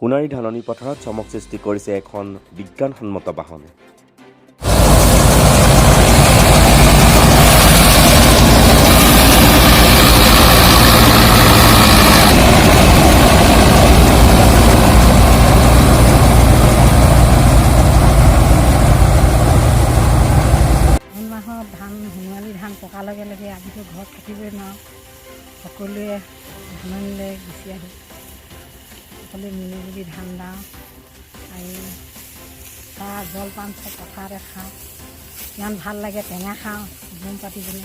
সোণাৰী ধাননি পথাৰত চমক সৃষ্টি কৰিছে এখন বিজ্ঞানসন্মত বাহনে। আঘোণ মাহত ধান, সোণোৱালী ধান পকাৰ লগে লগে আমিতো ঘৰত থাকিবই নোৱাৰোঁ। সকলোৱে ধাননিলৈ গুচি আহোঁ। সকলোৱে মিলিজুলি ধান দাওঁ আৰু চাহ জলপান চব পথাৰতে খাওঁ। ইমান ভাল লাগে, টেঙা খাওঁ জুম পাতি পিনে।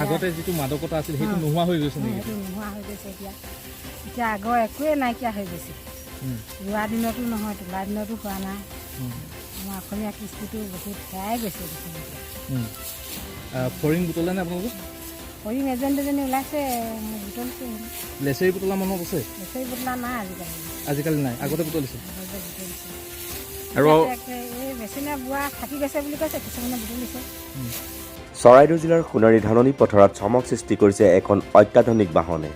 আগতে যিটো মাদকতা আছিল, সেইটো নোহোৱা হৈ গৈছে নেকি? সেইটো নোহোৱা হৈ গৈছে এতিয়া। এতিয়া আগৰ একোৱেই নাইকিয়া হৈ গৈছে। ৰোৱা দিনতো নহয়, তোলা দিনতো হোৱা নাই। আমাৰ অসমীয়া কৃষ্টিটো বহুত হেৰাই গৈছে দেখোন এতিয়া। ফৰিং বুটলে নে আপোনালোকে? ফৰিং এজনী দুজনী ওলাইছে, বুটলিছে। লেচেৰি বুটলা মনত আছে? লেচেৰি বুটলা নাই আজিকালি। আজিকালি নাই, আগতে বুটলিছে। আগতে বুটলিছে। আৰু এই মেচিনে বোৱা থাকি গৈছে বুলি কৈছে, কিছুমানে বুটলিছে। চৰাইদেউ জিলাৰ সোণাৰী ধাননি পথাৰত চমক সৃষ্টি কৰিছে এখন অত্যাধুনিক বাহনে।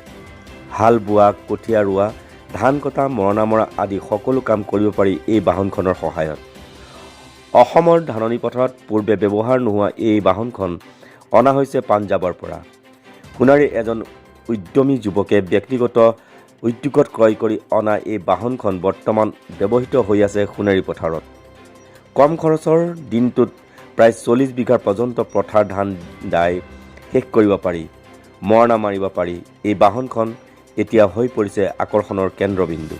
হাল বোৱা, কঠীয়া ৰোৱা, ধান কটা, মৰণা মৰা আদি সকলো কাম কৰিব পাৰি এই বাহনখনৰ সহায়ত। অসমৰ ধাননি পথাৰত পূৰ্বে ব্যৱহাৰ নোহোৱা এই বাহনখন অনা হৈছে পাঞ্জাৱৰ পৰা। সোণাৰীৰ এজন উদ্যমী যুৱকে ব্যক্তিগত উদ্যোগত ক্ৰয় কৰি অনা এই বাহনখন বৰ্তমান ব্যৱহৃত হৈ আছে সোণাৰী পথাৰত। কম খৰচৰ দিনটোত প্ৰায় 40 বিঘা পৰ্যন্ত পথাৰ ধান দাই শেষ কৰিব পাৰি, মৰণা মাৰিব পাৰি। এই বাহনখন এতিয়া হৈ পৰিছে আকৰ্ষণৰ কেন্দ্ৰবিন্দু।